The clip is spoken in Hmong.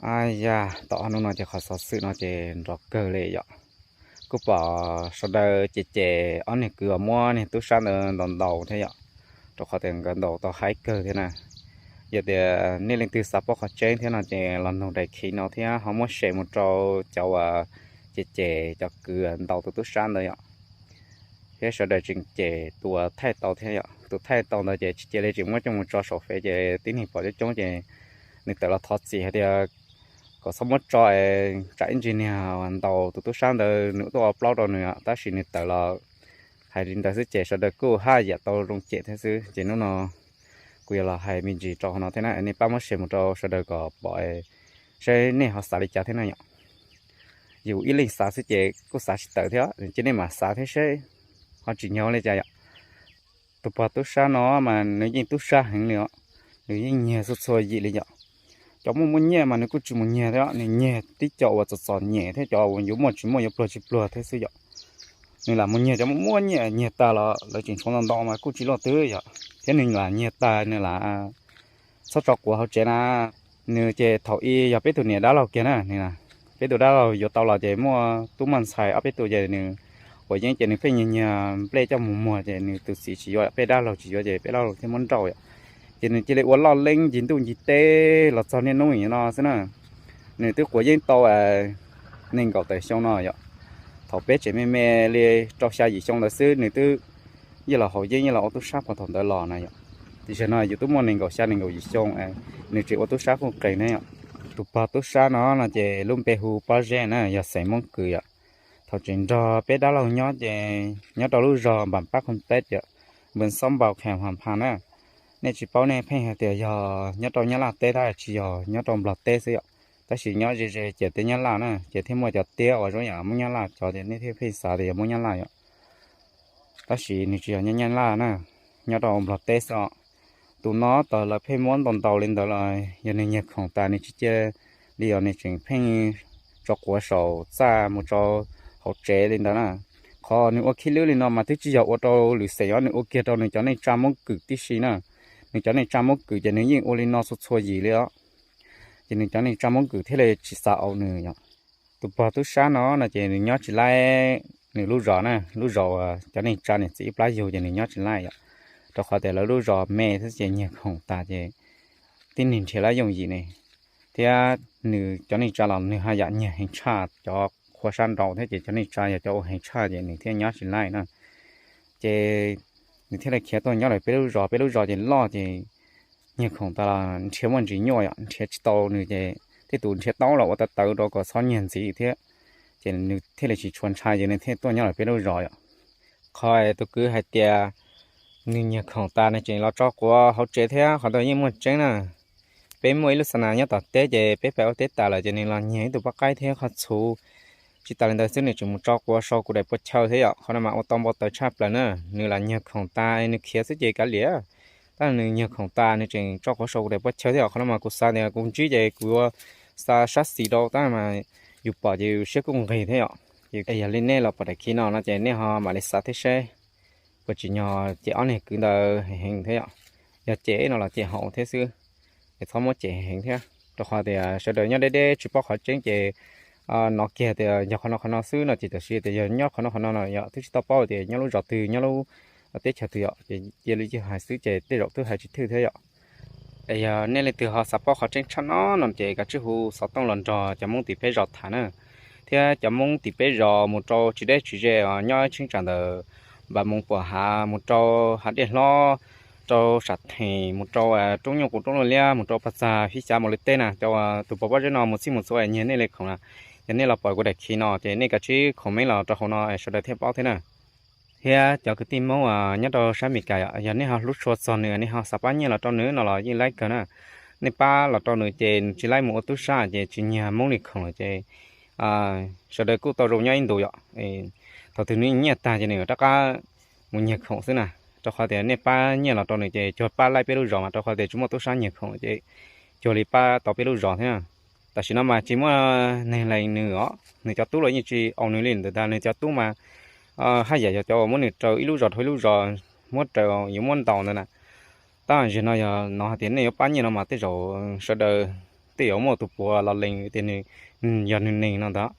Ab yam, tau ob hnub no ces qhov xov xwm no ces nrov kawg li yom. Kuj pom sawv daws cem cem ob niag kwv uas muab niag tub sab ntawd ntaus ntaus thiab yom, rau qhov tias nkawd ntaus tau haib kawg thiab na. Yog tias nej leej twg xav paub qhov tseeb thiab no ces los nug daim khiv no thiab ho muab share mus rau cov uas cem cem cov kwv ntaus tus tub sab ntawd yom. Thiab sawv daws tseem cem tus uas thaij tau thiab yom, tus thaij tau ntawd ces tsis cia li tseem muab coj mus tso saum fev ces tib neeg pom coob coob ces nws tawm los thov txim hais tias kom txhob muab tso, tsam ib ntsis niag ntaus tus tub sab ntawd nws tuaj ua plaub rau nws, tab sis nws tawm los hais li ntawd xwb ces sawv daws kuj haj yam tau zoo cem thiab xwb. Ces hnub no kuv yuav los hais me ntsis rau hauv no thiab na, nej pab muab share mus rau sawv daws kom pom saib nej ho xav li cas thiab na yom. Yus ib leeg xav xwb ces kuj xav tsis tawm thiab, cia nej mam xav thiab seb ho tsim nyog li cas yom. Tus pog tub sab no mas nws yeej tub sab heev li os, nws yeej nyiag txhua txhua yim li yom. Cov muaj muaj nyiaj mas nws kuj tsis mus nyiag thiab, nws nyiag tib co uas txom txom nyem thiab cov uas yuav muaj tsis muaj yuav pluag tsis pluag thiab xwb yom. Nws lam mus nyiag cov muaj muaj nyiaj, nyiag tag los lawv tseem tshuav ntau ntau mas kuj tsis luaj twg yom, thiab nws lam nyiag tag nws lam txhob tso quav hauv tsev na. Nws ces thaum ub yog peb tus niam dab laug kiag na, peb tus dab laug yuav tau los ces muaj tub muaj ntxhais ob peb tus ces nws quav yeeb ces nws pheej nyiag nyiag nplej coj mus muag ces nws tus txiv tsis yuav, peb dab laug tsis yuav ces peb dab laug thiaj muab nrauj yom. Ces nws cia li ua loj leeb ncig ntuj ncig teb los txog niaj hnub no xwb na. Nws twb quav yeeb tau nees nkaum tawm xyoo no yom. Thaum peb tseem me me li rau xya yim xyoo ntawd xwb nws twb yeej los haus yeeb yeej los ua tub sab puag thaum ntawd los na yom. Tiam sis no yus twb muaj nees nkaum xya nees nkaum yim xyoo, nws tseem ua tub sab kuj qees ne yom. Tus pog tub sab no no ces lub npe hu Pob Zeb na, yog xeem Hmoob Kws yom. Thaum tseem nrog peb dab laug nyob ces nyob rau lub zos Npam Pab Khoom Teb yom, Npam Xob Npaus Kheem Huam Phas na. Nej tsis paub nej pheej hais tias yog nyob rau Nyab Laj teb tab sis tsis yog, nyob rau Nplog teb xwb yom. Tab sis nyob ze ze ciam teb Nyab Laj na ces thiaj muaj cov tiab uas zoo yam Hmoob Nyab Laj cov ces nej thiaj pheej xav tias yog Hmoob Nyab Laj yom. Tab sis nws tsis yog Nyab Laj na, nyob rau Nplog teb xwb os. Tus no tas lawv pheej muab ntaus ntaus li ntawd los yog nws nyiag khoom tas nws tsis cia li os, nws tseem pheej tso quav saum txaj mus rau hauv tsev li ntawd na. Qhov nws ua khib lwb li no mas twb tsis yog ua rau lwm xeem os, nws ua kiag rau nws cov neej tsa Hmoob Kws tib si na. Nws cov neej tsa Hmoob Kws ces nws yeej ua li no txhua txhua yim li os. Ces nws cov neej tsa Hmoob Kws thiaj li tsis xav au nws yom. Tus pog tub sab no no ces nws nyob tsis laij nws lub zos na, lub zos uas cov neej tsa niam txiv ib plab yug ces nws nyob tsis laij yom. Rau qhov tias lawv lub zos me thiab ces nyiag khoom tas ces tib neeg nrhiav lawm yooj yim ne. Thiab nws cov neej tsa los nws haj yam nyiag heev tshaj cov qhua sab nraud thiab ces cov neej tsa yog cov ua heev tshaj ces nws thiaj nyob tsis laij na. Ces nws thiaj li khiav tuaj nyob lawm peb lub zos, peb lub zos ces loj ces nyiag khoom tas los nrhiav muaj ntsis nyuaj yom, nrhiav tsis tau nws ces tej tus nrhiav tau los ua tawv tawv rau kom txhob nyiag ntxiv thiab. Ces nws thiaj li tsis tshua ntshai ces nws thiaj tuaj nyob lawm peb lub zos yom. Qhov tus kwv hais tias nws nyiag khoom tas nws tseem los tso quav hauv tsev thiab qhov ntawd yeej muaj tseeb na. Peb muaj ib lub xa nas nyob tom teb ces peb pais ua teb tas lawm ces nws los nyiag ib tug poj qaib thiab qhov txhuv. Tsis tas li ntawd xwb nws tseem mus tso quav sau kuv daim pua chaw thiab yom, qhov no mas ua tau npau taws tshaj plaws na. Nws lam nyiag khoom tas nws khiav xwb ces kav liam, tab nws nyiag khoom tas nws tseem tso quav sau kuv daim pua chaw thiab yom. Qhov no mas kuv xav tias kuv ntsib ces kuv yuav xa sab xis rau tab mas yus pom ces yus siab kuj nqig thiab yom. Ces yog li nej los pom daim khiv no no ces nej ho mam li xav thiab seb puas tsim nyog cem ob niag kwv ntawd heev heev thiab yom. Yog cem no los cem haum thiab xwb, es txhob muab cem heev heev thiab rau qhov tias sawv daws nyob deb deb tsis paub qhov tseeb ces hnov kiag tias yog qhov no qhov no xwb no ces tam sim tias yog nyob qhov no qhov no no yom, twb tsis tau paub tias nyob lub zos twg nyob lub teb chaws twg yom, ces cia li yog hais xwb ces tej zaum twb hais tsis thwj thiab yom. Es yog nej leej twg ho xav paub qhov tseeb tshaj no no ces kav tsij hu xov tooj los nrog cov Hmoob tim peb zos tham na, thiab cov Hmoob tim peb zos mus rau tsis deb tsis ze os, nyob cheeb tsam ntawm Npam Moos Puam Hav mus rau Hav Dej Hlob, rau Sam Theem, mus rau Roob Nyuj Qus, Roob Luaj Liab, mus rau Pag Txag, Fib Xyav, Mos Lwj teb na, cov tus pog Pob Zeb no mus txhij mus txhua nyiag nej li khoom na. Yog nej los pom kuv daim khiv no ces nej kav tsij comment los rau hauv no sawv daws thiaj paub thiab na. Thiab cov kwv tij Hmoob nyob rau sab Amelikas yom, yog nej ho hlub tshua txog nws, nej ho xav pab nyiaj los rau nws no los yeej laib kawg na. Nej pab los rau nws ces nws tsis laib mus ua tub sab ces tsis nyiag Hmoob li khoom lawm ces sawv daws kuj tau zoo nyob ib ntus yom. Thaum twg nws nyiaj tag ces nws rov qab mus nyiag khoom xwb na. Rau qhov tias nej pab nyiaj los rau nws ces cuag pab laij peb lub zos mas, rau qhov tias tsis muaj tub sab nyiag khoom ces cuag li pab tau peb lub zos thiab. Tam sim no mas tsis muaj neeg lees nws os, nws cov tub los yeej tsis au nws li ntawd ntag. Nws cov tub mas haj yam yog cov uas muab nws raws ib lub zos dhau ib lub zos, muab raws yuav muab ntaus ntawd na. Tab sis no yog no hais tias nej yuav pab nyiaj no mas tej zaum sawv daws tej uas muaj tus puav los lees tias nws yog nws neeg no ntag.